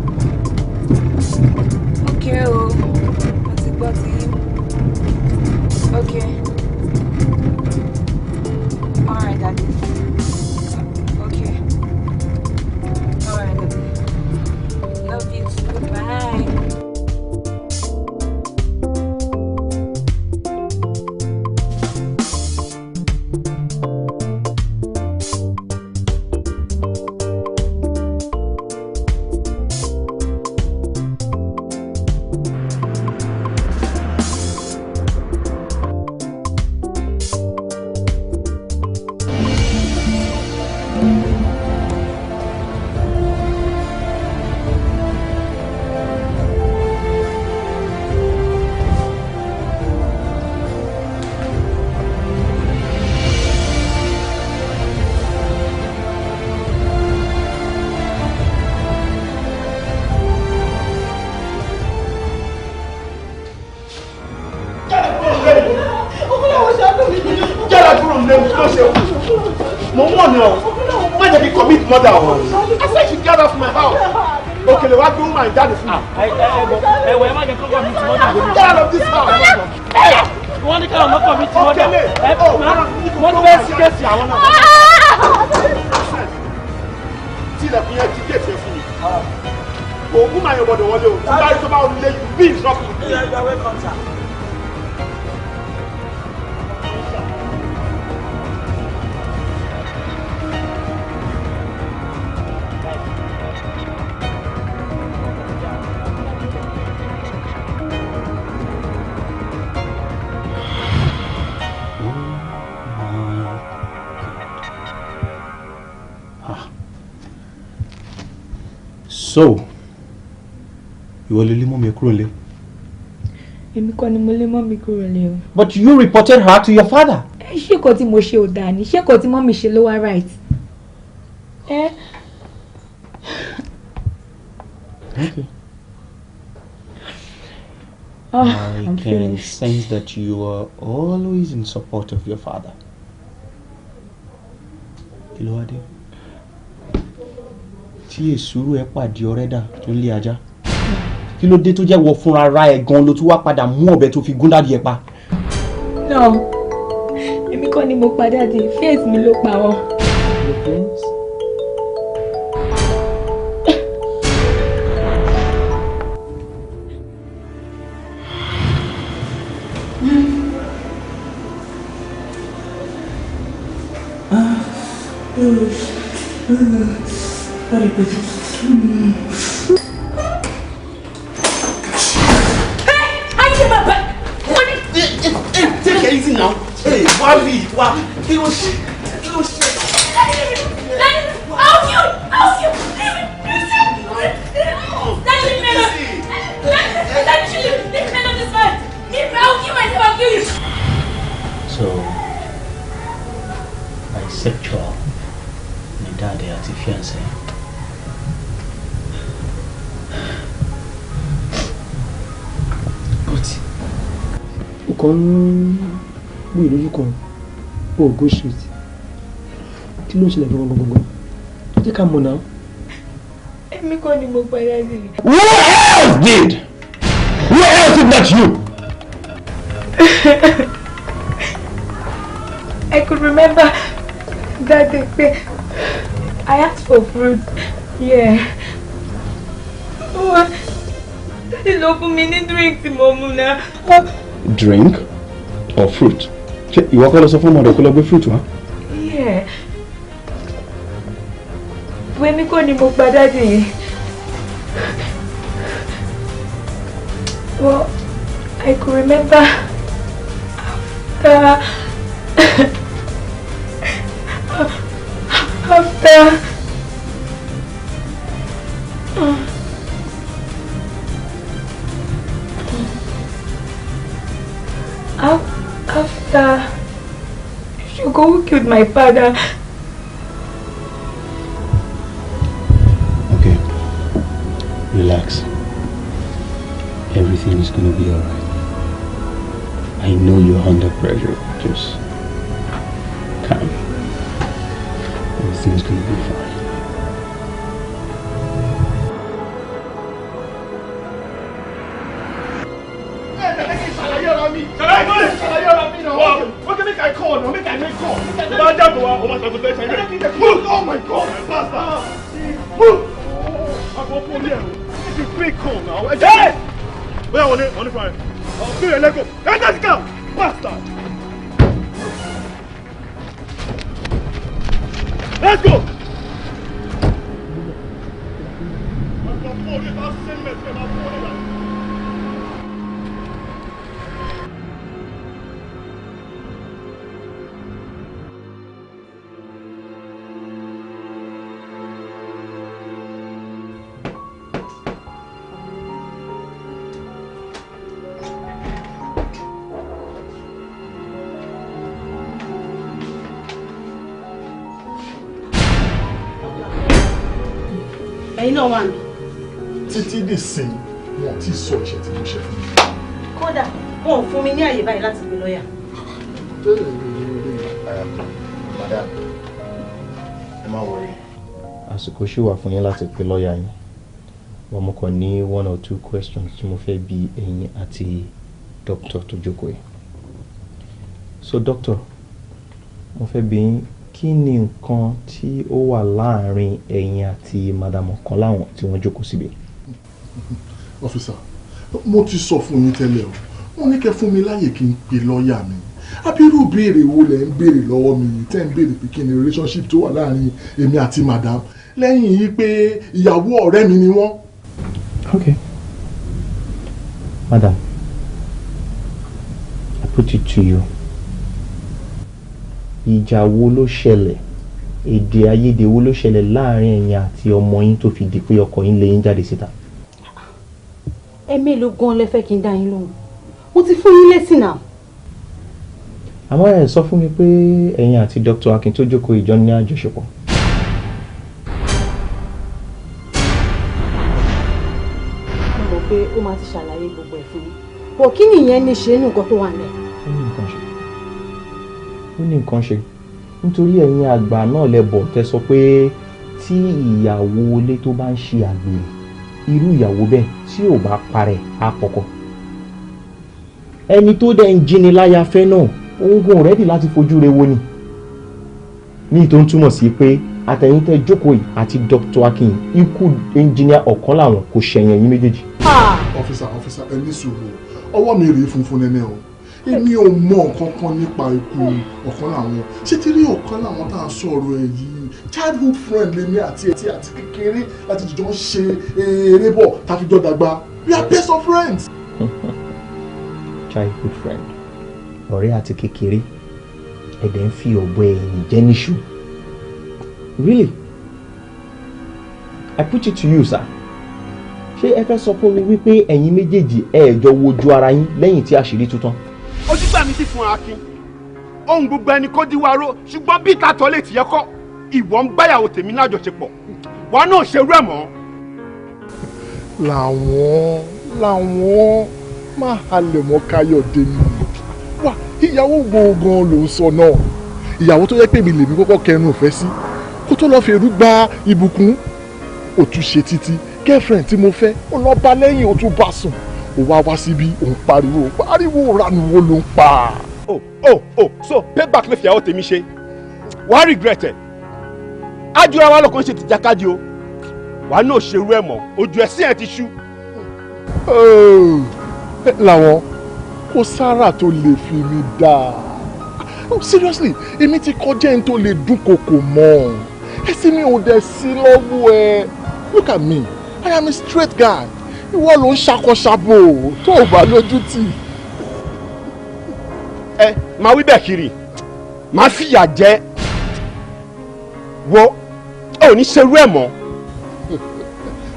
Okay o, mo ti gbọ́ ti yín. Okay. Alright, Daddy. Okay. Alright, Daddy. Love you too. Bye. Mother, I said she get off my house. Okay, why do my daddy? Get out of this house. Wọ́n ní káwọn mọ́kàn mi ti mọ́dà. Wọ́n fẹ́ sí kéèsì àwọn náà. Tí ilẹ̀kùn yẹn ti géètì ẹ̀ fún mi. Òògùn máa yọ gbọ́dọ̀ wọlé o. Tí bá rí tó bá wọlé, you be in trouble. You are welcome, sir. So, ìwọ ló lé mọ́mì ẹ kúrò nílé. Èmi kọ́ ni mo lé mọ́mì kúrò nílé o. But you reported her to your father. Ṣé nǹkan tí mo ṣe ò dáa ni? Ṣé nǹkan tí mọ́mì ṣe ló wá right? Okay. Oh, I I'm can finished. sense that you are always in support of your father. Kí ló wá dé? Tí èsúrú ẹ pàdé ọ̀rẹ́dà tó ń lé ajá. Kí ló dé tó jẹ́ wọ fúnra ra ẹ̀ gan ló tún wá padà mú ọ̀bẹ tó fi gún daddy ẹ pa? No, èmi kọ́ ni mo pa daddy, faith mi ló pa wọ́n. Your friends? Take it easy now. Hey, wá rí wá. Kí ló ṣe? Kí ló ṣe? So, bisexual ni daddy àti fiancé. But o kàn ń wí lójú kan, o ò go straight. Kí ló ń ṣẹlẹ̀ gangan gangan? Jẹ́ ká mọ̀ náà. Èmi kọ́ ni mo pa daddy. Who else did? Who else if not you? I could remember that day pé I asked for fruit. Yeah. Oh, daddy ló fún mi ní drink tí mo mu náà. Drink or fruit? Ṣé ìwọ kọ́ ló sọ fún ọmọdé kó lọ gbé fruit wá? Yeah. Èmi kọ́ ni mo pa daddy. Well, I could remember after after Shugo who killed my father. Okay, relax. Everything is gonna be alright. I know you're under pressure. Just Everything's gonna be fine. Okay, make I call now. Make I make call. Oh my God, bastard! Move! I'm going to make you quick call now. Hey! Where on it? On the fire. I'll let go. Let's go, bastard! Let's go! Ẹ̀yin náà wà mí. Títí dì sí wọn tí sọ iṣẹ́ tí mo ṣe fún mi. Kódà wọn ò fún mi ní àyè báyìí láti gbé lọ́ọ̀yà. Madam, ẹ má worry. Àsìkò ṣì wà fún yín láti pe lọ́ọ̀yà yín. Wọ́n mo kàn ní one or two questions tí mo fẹ́ bi ẹ̀yin àti doctor tó jókòó yìí. So doctor, mo fẹ́ bi yín, kí ni nǹkan tí ó wà láàrin ẹ̀yin àti madam Ọ̀kánláwọ̀n tí wọ́n jókòó síbi? Officer, mo ti sọ fún yín tẹ́lẹ̀ o, mo ní kẹ́ fún mi láyè kí n pe lọ́ọ̀yà mi. Abirú béèrè wo lẹ̀ ń béèrè lọ́wọ́ mi yìí tẹ́ ń béèrè pé kí ni relationship tó wà láàrin èmi àti madam lẹ́yìn yìí pé ìyàwó ọ̀rẹ́ mi ni wọ́n. Okay. Madam, I put it to you. Ìjà wo ló ṣẹlẹ̀, èdè àìyedè wo ló ṣẹlẹ̀ láàrin ẹ̀yin àti ọmọ yín tó fi di pé ọkọ yín lé yín jáde síta? Ẹ mélòó gan lẹ fẹ́ kí n dá yín lóhùn? Mo ti fún yín lésì náà. Àmọ́ ẹ sọ fún mi pé ẹ̀yin àti Dr. Akin tó jókòó ìjọ ní àjọṣepọ̀. Mo mọ̀ pé ó máa ti ṣàlàyé gbogbo ẹ̀ fún yín. Bọ̀ kí nìyẹn ní ṣe nínú nǹkan tó wà nílẹ̀? Ó ní nǹkan ṣe. Ó ní nǹkan ṣe nítorí ẹ̀yin àgbà náà lẹ bọ̀ tẹ́ sọ pé tí ìyàwó ilé tó bá ń ṣe àgbèrè, irú ìyàwó bẹ́ẹ̀ tí ò bá parẹ́ á pọkọ. Ẹni tó dẹ̀ ń jíni láya fẹ́ náà òun gan ready láti fojú re wo ni. Ní tó ń túmọ̀ sí pé àtẹ̀yìn tẹ́ jókòó yìí àti Dr. Akin, ikú engineer Ọ̀kánláwọ̀n kò ṣẹ̀yìn ẹ̀yin méjèèjì. Officer, officer, ẹ ní sùúrù, ọwọ́ mi rèé funfun nẹ́nẹ́ o. Èmi ò mọ nǹkan kan nípa ikú Ọ̀kánláwọ̀n. Ṣé tí rí Ọ̀kánláwọ̀n tá à ń sọ̀rọ̀ ẹ̀ yìí, childhood friend lèmi àti ẹtí àti kékeré láti jọ ń ṣe eré bọ̀ tàbí jọ dàgbà. We are best of friends. Childhood friend, ọ̀rẹ́ àti kékeré, ẹ̀dẹ̀ ń fi ọ̀bọ ẹ̀yìn jẹ́ níṣu. Really? I put it to you, sir. Ṣé ẹ fẹ́ sọ fún mi wípé ẹ̀yin méjèèjì ẹ jọ wojú ara yín lẹ́yìn tí àṣírí tú tán? Ojú gbà mí sí fún Akin, ohun gbogbo ẹni kó díwárò, ṣùgbọ́n bí ìtàtọ̀ lè tìyẹ́ kọ́, ìwọ ń báyàwó tèmi lájọṣepọ̀, wàá náà ṣerú ẹ̀ mọ́. Làwọn máa halẹ̀ mọ́ Káyọ̀dé mi. Wà, ìyàwó gbọ̀ngàn ló ń sọ náà, ìyàwó tó yẹ pé mi lèmi kọ́kọ́ kẹnu ìfẹ́ sí kó tó lọ́ọ́ fi èrú gba ìbùkún. Ó tún ṣe títí girlfriend tí mo fẹ́, ó lọ bá lẹ́yìn, ó tún bá sùn, ó wá wá síbí, òun pariwo pariwo ranu wo ló ń pa. Oh, so payback ló fi ìyàwó tèmi ṣe, wàá regret ẹ̀. Ájúra wa lọ́kàn ṣe tìjàkadì o, wàá náà ṣerú ẹ̀ mọ́, ojú ẹ̀sìn ẹ̀ ti ṣú. Làwọn kò sára tó lè fi mi dá. Seriously, èmi ti kọjá ẹni tó lè dúnkokò mọ́, ẹ̀sìn mi ò dẹ̀ sí lọ́wọ́ ẹ. Look at me, I am a straight guy. Ìwọ ló ń ṣakọṣabo tó o bá lójú tì. Ẹ máa wí bẹ́ẹ̀ kiri, máa fìyà jẹ wo, ò ní ṣerú ẹ̀ mọ́.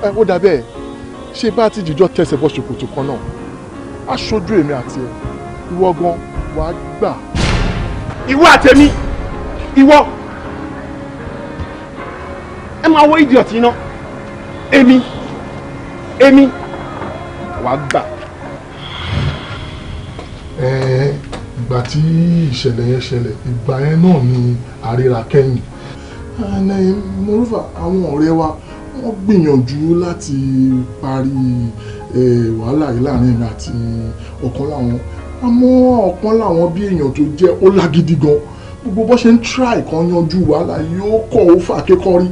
Ẹ ó dà bẹ́ẹ̀, ṣé bá ti jìjọ tẹsẹ̀ bọ́ ṣòkòtò kan náà, aṣojú èmi àti ẹ, ìwọ gan wàá gbà. Ìwọ àtẹ̀mí, ìwọ ẹ máa wọ idiot iná, èmi wàá gbà. Ìgbà tí ìṣẹ̀lẹ̀ yẹn ṣẹlẹ̀, ìgbà yẹn náà ni àríra kẹ́yìn. And moreover, àwọn ọ̀rẹ́ wa wọ́n gbìyànjú láti parí wàhálà yìí láàrin èmi àti ọ̀kan láwọn, àmọ́ ọ̀kan láwọn bí èèyàn tó jẹ́ ó lágídí gan, gbogbo bó ṣe ń try kan yanjú wàhálà yìí, ó kọ̀, ó fà kékọ́rí.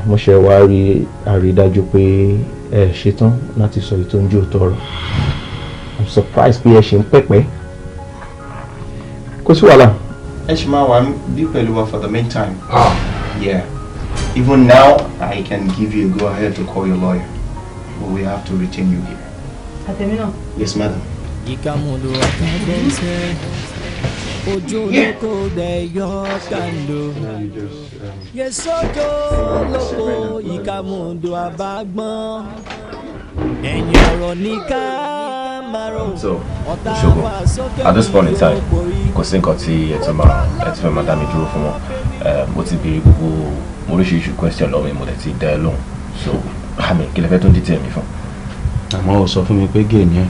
Mo ṣe wá rí àrídájú pé ẹ ṣetán láti sọ ètò oúnjẹ òótọ́ ọ̀rọ̀. I'm surprised pé ẹ ṣe ń pẹ̀pẹ́. Kò sí wàhálà. Ẹ ṣì máa wà bí pẹ̀lú wa for the meantime. Ah. Yeah. Even now, I can give you a go ahead to call your lawyer. But we have to retain you here. Àtẹ̀mí náà. Yes, madam. Ìkàmùlò àtàgbọ̀nsẹ̀ ojú olóko dẹ̀ yọ kàndó. Yẹsọ́jọ́ lóko ìkàmùlò àbágbọ́n. Ẹ̀yìn ọ̀rọ̀ ní ká máa rò. So, Ṣògo, at this point in time, kò sí nǹkan tí ẹ tún máa ẹ tún fẹ́ máa dá mi dúró fún wọn. Mo ti béèrè gbogbo oríṣiríṣi question lọ́wọ́ mi, mo dẹ̀ ti dá ẹ lóhùn. So, àmì kí lẹ fẹ́ tún dìtẹ̀ mi fún? Àmọ́ ó sọ fún mi pé gay ni ẹ́.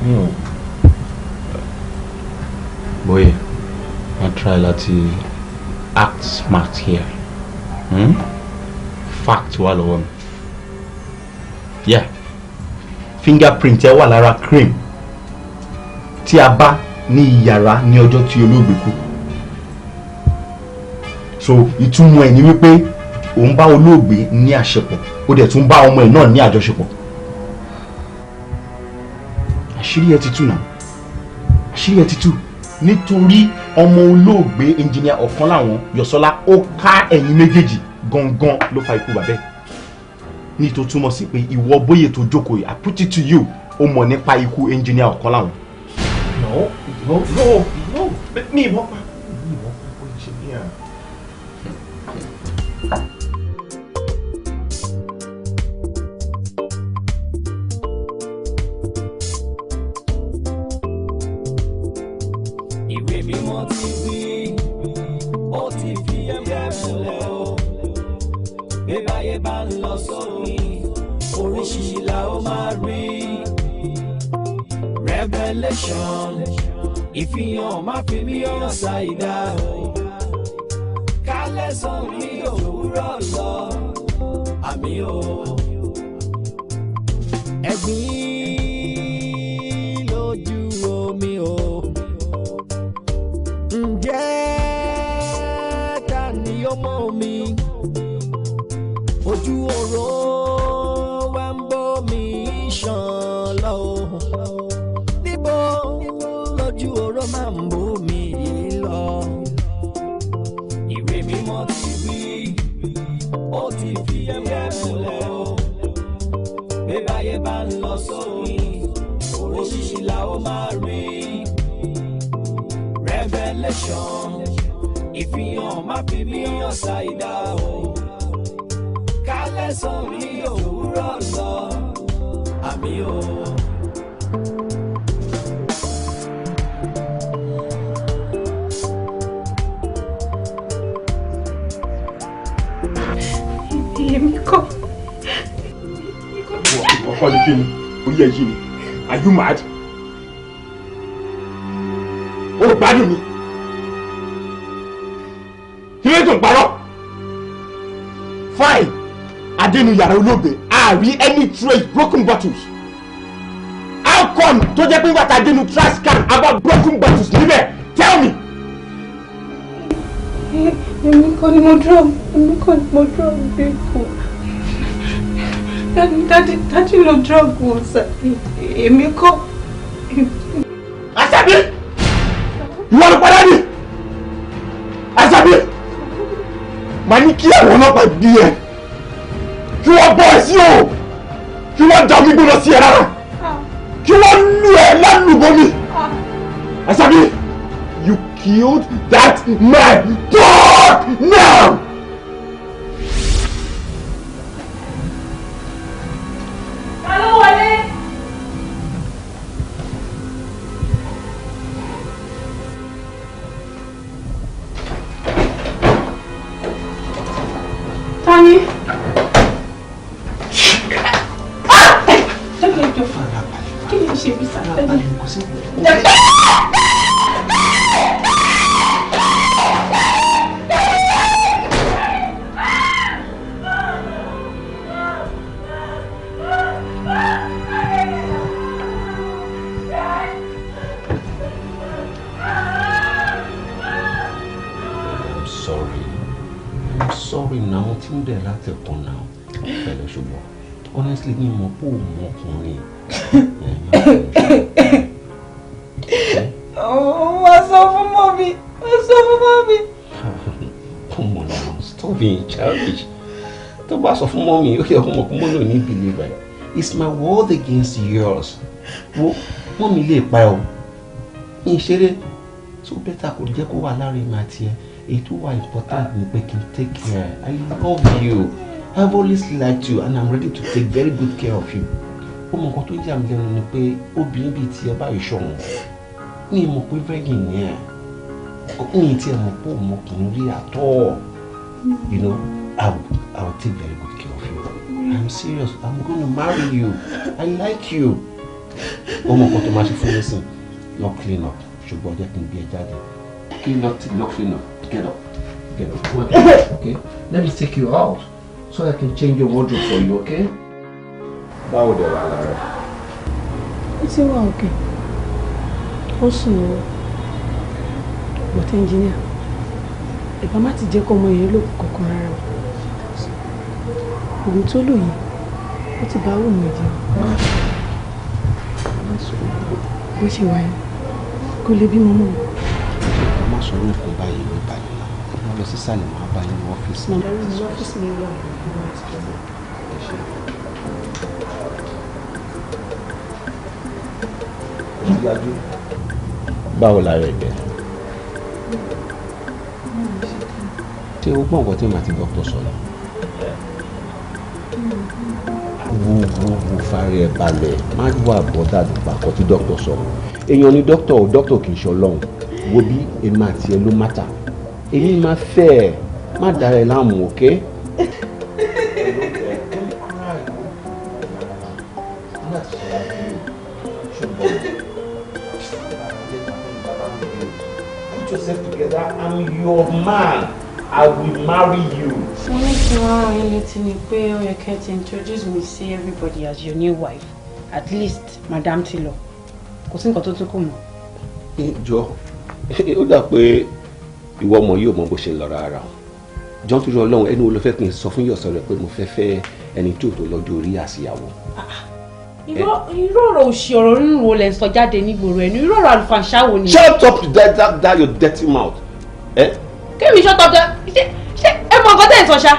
Mi ò. Bóyè, wọ́n try láti act smart here. Fact wà lọ́wọ́ mi. Yeah. Fingerprint ẹ wà lára cream tí a bá ní iyàrá ní ọjọ́ tí olóògbé kú. So ìtumọ̀ ẹ̀ ni wípé òun bá olóògbé ní àṣepọ̀, ó dẹ̀ tún bá ọmọ ẹ̀ náà ní àjọṣepọ̀. Àṣírí ẹ ti tú náà, àṣírí ẹ ti tú, nítorí ọmọ olóògbé engineer ọ̀kan láwọn Yọ̀sọ́lá ó ká ẹ̀yìn méjèèjì gangan ló fa ikú bàbẹ́, ní tó túmọ̀ sí pé ìwọ Bóyè tó jókòó yìí, I put it to you, ó mọ̀ nípa ikú engineer ọ̀kan láwọn. No, no, no, no, mi ìbọn pa, mi ìbọn pa engineer. Ìwé mímọ́ ti wí, ó ti fi ẹ̀mí múlẹ̀ o. Bí báyé bá ń lọ sómi, oríṣiríṣi la ó máa rí. Revelation, ìfihàn má fi mí hàn ṣàìdá o. Kálẹ̀ sọ mi òwúrọ̀ lọ, àmì o. Ẹ̀gbin lójú omi o. Ǹjẹ́ ta ni ó mọ̀ mi? Ojú oró wa ń bọ́ mi ṣàn lọ. Níbo lójú oró máa ń bọ́ mi lọ? Ìwé mímọ́ ti wí, ó ti fi ẹ̀mí múlẹ̀ o. Bí báyé bá ń lọ sómi, oríṣiríṣi la ó máa rí. Revelation, ìfihàn má fi mí hàn ṣàìdá o. Kálẹ̀ sọ mi òwúrọ̀ lọ, àmì o. Èmi kọ́. Ìwọ kọ́ ni kí ni? Orí ẹ yí ni. Are you mad? O gbádùn mi. Kí ló tó ń parọ́? Fine. Adénu yàrá olóògbé, a rí any trace broken bottles. How come tó jẹ́ pé nígbà tá a dénú trash can a bá broken bottles níbẹ̀? Tell me. Èmi kọ́ ni mo drug, èmi kọ́ ni mo drug Bímpé. Daddy ló drug wọn sir, èmi kọ́. Àṣàbí! Ìwọ ló padà ní! Àṣàbí! Màá ní kí àwọn ọlọ́pàá gbé ẹ, kí wọ́n bọ́ ẹ sí o, kí wọ́n da omi gbóná sí ẹ rárá, kí wọ́n lù ẹ lálùbọ́mi. Àṣàbí! You killed that man! Talk now! Ta ló wọlé? Ta ni? ń ṣe mí sá. Kò sí. I'm sorry. I'm sorry now. Tí ń bẹ̀ láti ẹ̀kan náà. Pẹ̀lẹ́ ṣùgbọ́n. Honestly, mi mọ̀ pé òun ọkùnrin. Wá sọ fún mọ́mí. Wá sọ fún mọ́mí. Come on now, stop being childish. Tó bá sọ fún mọ́mí, ó yẹ kó mọ̀ pé mọ́mí ò ní believe ẹ̀. It's my word against yours. Wo mọ́mí lè pa ẹ́ o. Mi ṣeré. So better kò jẹ́ kó wà láàrin mi àti ẹ. Èyí tó wà important ni pé kí n take care. I love you. I've always liked you and I'm ready to take very good care of you. Ó mọ nǹkan tó yà mí lẹ́nu ni pé obìnrin bíi tiẹ̀ báyìí ṣọ̀wọ́n. Mi mọ̀ pé virgin ni ẹ̀. Mi tiẹ̀ mọ̀ pé ọmọkùnrin rí at all. You know, I will take very good care of you. I'm serious. I'm going to marry you. I like you. Ó mọ nǹkan tó máa ṣe fún mi sìn. Lọ clean up. Ṣùgbọ́n jẹ́ kí n gbé ẹ jáde. Clean up, lọ clean up. Get up. Get up. Okay? Let me take you out so I can change your wardrobe for you, okay? Báwo dẹ̀ wà lára? Ó ti wà òkè. Ó sùn lọ́wọ́. But engineer, ìbá má ti jẹ́ kó ọmọ yẹn lò kankan rárá o. Òògùn tó lò yìí, ó ti bá òun ẹ̀jẹ̀ o. Bó ṣe wà yẹn, kò lè bímọ mọ́ o. Má sọ orú nǹkan báyìí ní báyìí náà. Wọ́n lọ sísàlẹ̀ máa bá yín ní ọ́fíìsì. Ọ́fíìsì mi wà. Báwo la rẹ̀ dẹ̀? Ṣé o gbọ́ nǹkan tí màá ti dọ́kítọ̀ sọ ni? Wo wo wo fara ẹ balẹ̀, má wà bọ́dà nípa nǹkan tí dọ́kítọ̀ sọ. Èèyàn ni dọ́kítọ̀ o, dọ́kítọ̀ kì í ṣe ọlọ́run. Wo bí èmi àti ẹ ló mátà. Èmi máa fẹ́ ẹ, má dára ẹ láàmú, okay? Put yourself together. I'm your man. I will marry you. Mo ní kí wọ́n rán yín létí ni pé ó yẹ kẹ́ ti introduce me sí everybody as your new wife. At least madam ti lọ. Kò sí nǹkan tó tún kù mọ́. Jọ, ó dà pé ìwọ ọmọ yìí ò mọ bó ṣe ń lọ rárá o. Jọ ń torí Ọlọ́run ẹni wo ló fẹ́ kí n sọ fún Yọ̀sọ́ rẹ pé mo fẹ́ fẹ́ ẹni tí ò tó lọ́jọ́ orí àsìyàwó. Irú ọ̀rọ̀ òṣì ọ̀rọ̀ rírun wo lẹ̀ ń sọ jáde nígboro ẹnu? Irú ọ̀rọ̀ àlùfàǹṣá wo ni? Shut up that your dirty mouth. Eh? Kémi shut up ṣé ẹ mọ nǹkan tẹ́ ẹ̀ sọ ṣá?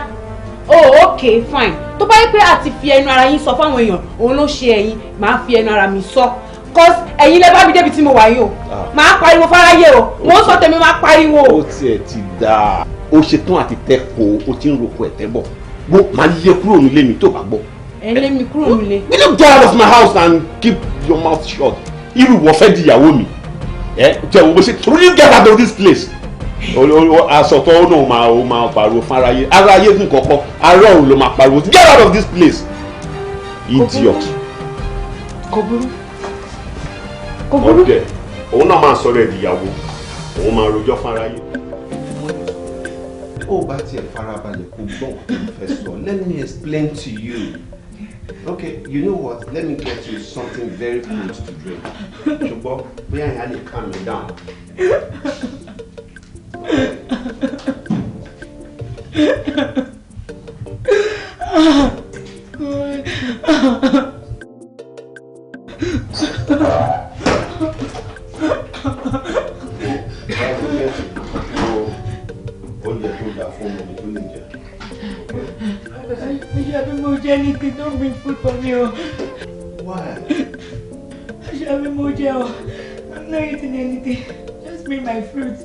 Oh okay fine. Tó bá yẹ pé àti fi ẹnu ara yín sọ fáwọn èèyàn òun ló ṣe ẹ̀yin, màá fi ẹnu ara mi sọ. Cause ẹ̀yin lẹ bá mi débi tí mo wà yìí o. Màá pariwo fáráyé o. Mo ń sọ tèmi máa pariwo. Ó tiẹ̀ ti dáa. O ṣetán àti tẹ́kọ̀ọ́, o ti ń roko ẹ̀tẹ́ bọ̀. Gbó màá lé kúrò nílé mi tó bá gbọ́. Ẹ lé mi kúrò nílé. Will you get out of my house and keep your mouth shut? Irú ìwọ fẹ́ di ìyàwó mi. Ẹ jẹ́ wo bó ṣe will you get out of this place? Aṣọ tó náà máa ó máa pariwo fún aráyé. Aráyé gùn kọ̀ọ̀kan, ará òun ló máa pariwo. Get out of this place! Idiot. Kò burú. Kò burú. Ọ̀dẹ̀, òun náà máa sọ̀rọ̀ ẹ̀ di ìyàwó. Òun máa rojọ́ fún aráyé. Ó bá tiẹ̀ farabalẹ̀ kó gbọ́ nǹkan tó fẹ́ sọ. Let me explain to you. Okay, you know what? Let me get you something very cold to drink. Ṣùgbọ́n bóyá ìyá lè calm me down. Oúnjẹ tó dáa fún ọmọ mi tó lè jẹ. Anything, don't bring food for me. Why? I'm not eating anything. Just bring my fruit.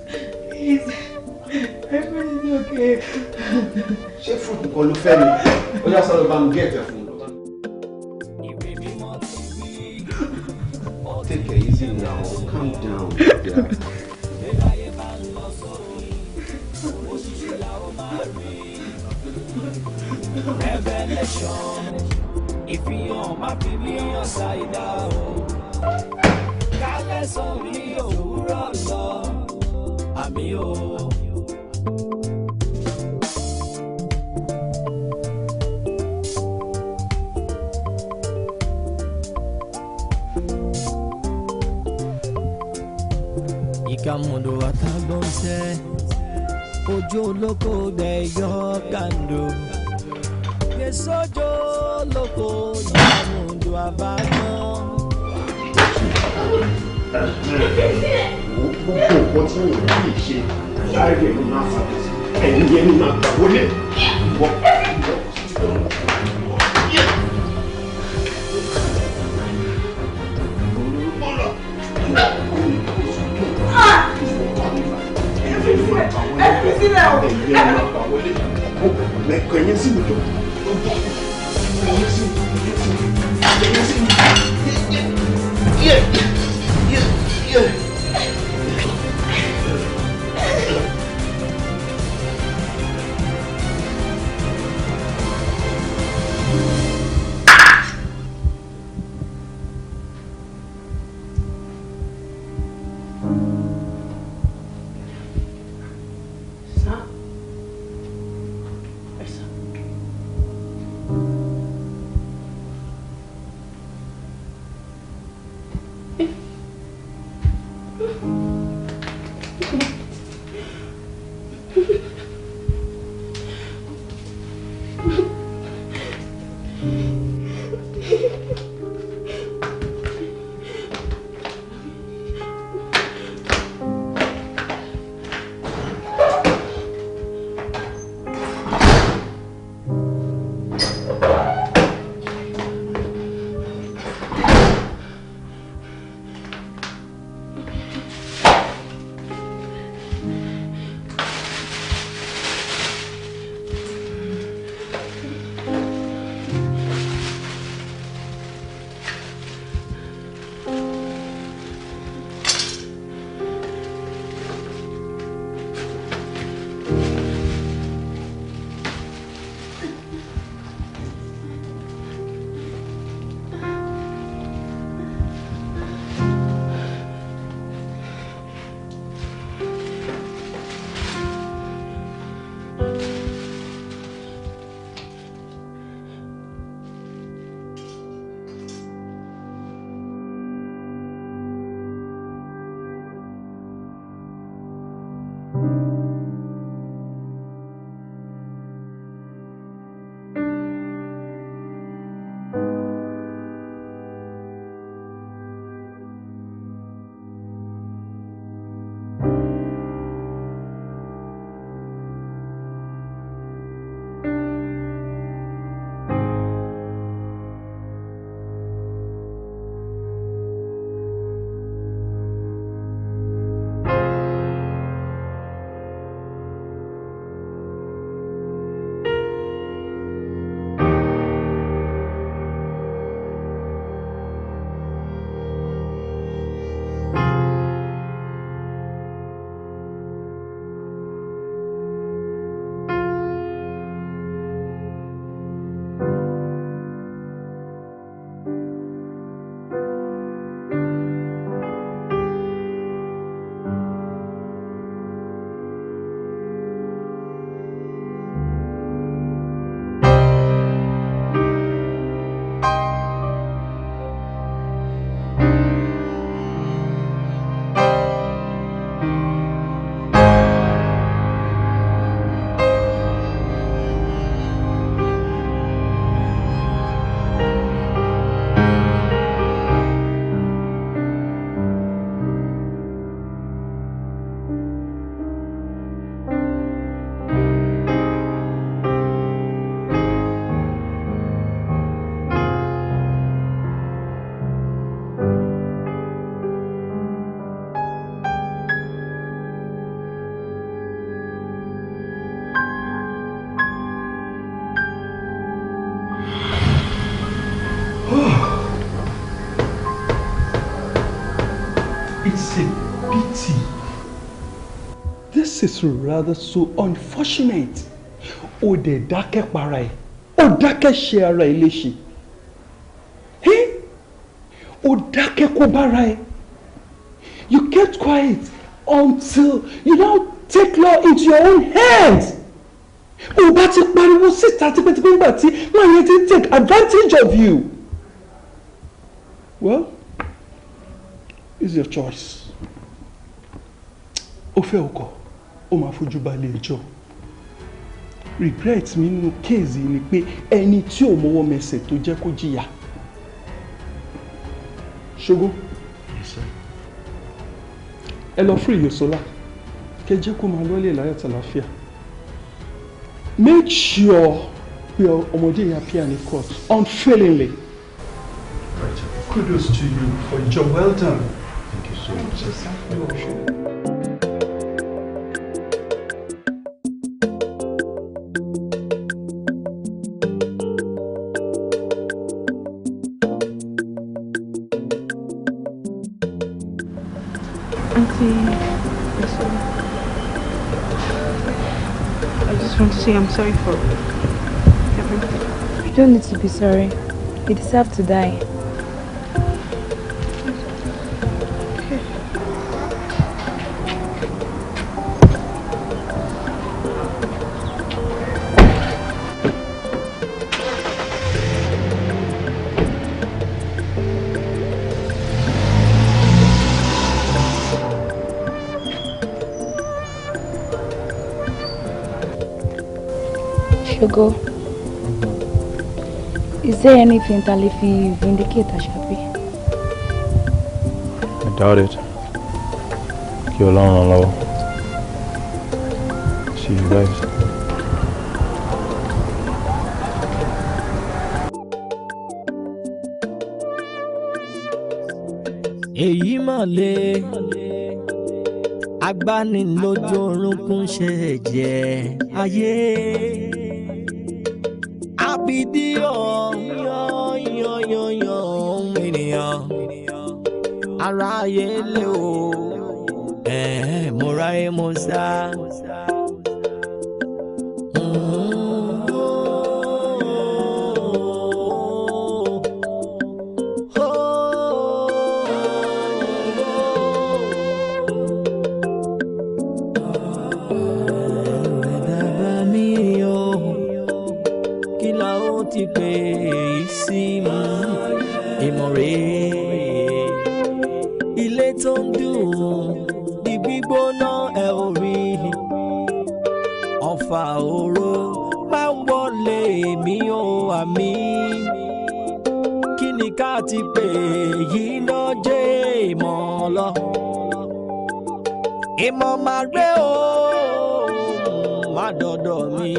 Please. My fruit is okay. Ṣé fruit nìkan ló fẹ́ ni? Ó yá sáré bá mi gé ẹ̀tẹ̀ fún un. Take it easy now. Calm down. Yeah. Revelation, ìfihàn má fi mí hàn ṣàìdá o. Alẹ́ sàn bí òwúrọ̀ lọ, àmì o. Ìkàmùdù àtàgbọ̀nsẹ̀, ojú olóko dẹ̀ yọ kàndó. Gbèsòjò lóko ìkàmùdù àbágbọ́n. Gbogbo nǹkan tí wọ́n lè ṣe láàárín ẹ̀mí máa fà ẹ̀yìn yẹn máa gbà wọlé. Ẹ̀yìn sí mi jọ. Ẹ̀yìn sí mi. Ẹ̀yìn sí mi. Yeah. Yeah. Yeah. It's a pity. This is rather so unfortunate. Ó dẹ̀ dákẹ́ para ẹ̀, ó dákẹ́ ṣe ara ẹ̀ léṣe. Ó dákẹ́ kó bára ẹ̀. You kept quiet until you now take law into your own hands. O bá ti pariwo síta tipẹ́tipẹ́ nígbà tí wọ́n yẹn ti take advantage of you. Well, it's your choice. O fẹ́ o kọ̀, o máa fojú balẹ̀ ẹjọ́. Regret mi nínú kéèzì ni pé ẹni tí ò mọwọ́ mẹsẹ̀ tó jẹ́ kó jìyà. Ṣogo. Yes, sir. Ẹ lọ free Yosola. Kẹ́ jẹ́ kó máa lọ́lé láyọ̀ tàlàáfíà. Make sure pé ọmọdé yẹn appear in court unfailingly. Right, sir. Kudos to you for a job well done. Thank you so much, sir. I appreciate it. Auntie, I just want to say I'm sorry for everything. You don't need to be sorry. You deserve to die. Okay. Shogo, is there anything that if you vindicate Ashabi? I doubt it. Kí Ọlọ́run ràn lọ́wọ́. See you guys. Èyí mà le, agbanilójú orúnkún ṣe jẹ́ ayé. Àbídí ọ̀yọ̀yọ̀yọ̀ ènìyàn, aráyé lé o, mo ráyé mo sá. Ti pè é sí ìmọ̀ rẹ̀. Ilé tó ń dùn di gbígbóná ẹ ò rí. Ọ̀fà oró máa ń wọlé mi ò àmì. Kí ni ká ti pè yí náà jẹ́ ìmọ̀ lọ? Ìmọ̀ máa rẹ̀ o, má dọ̀dọ̀ mi.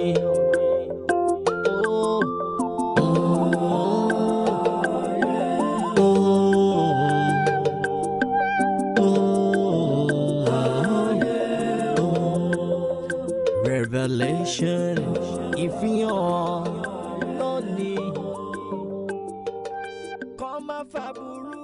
Revelation ìfihàn lónìí kọ́ máa fàbùrù.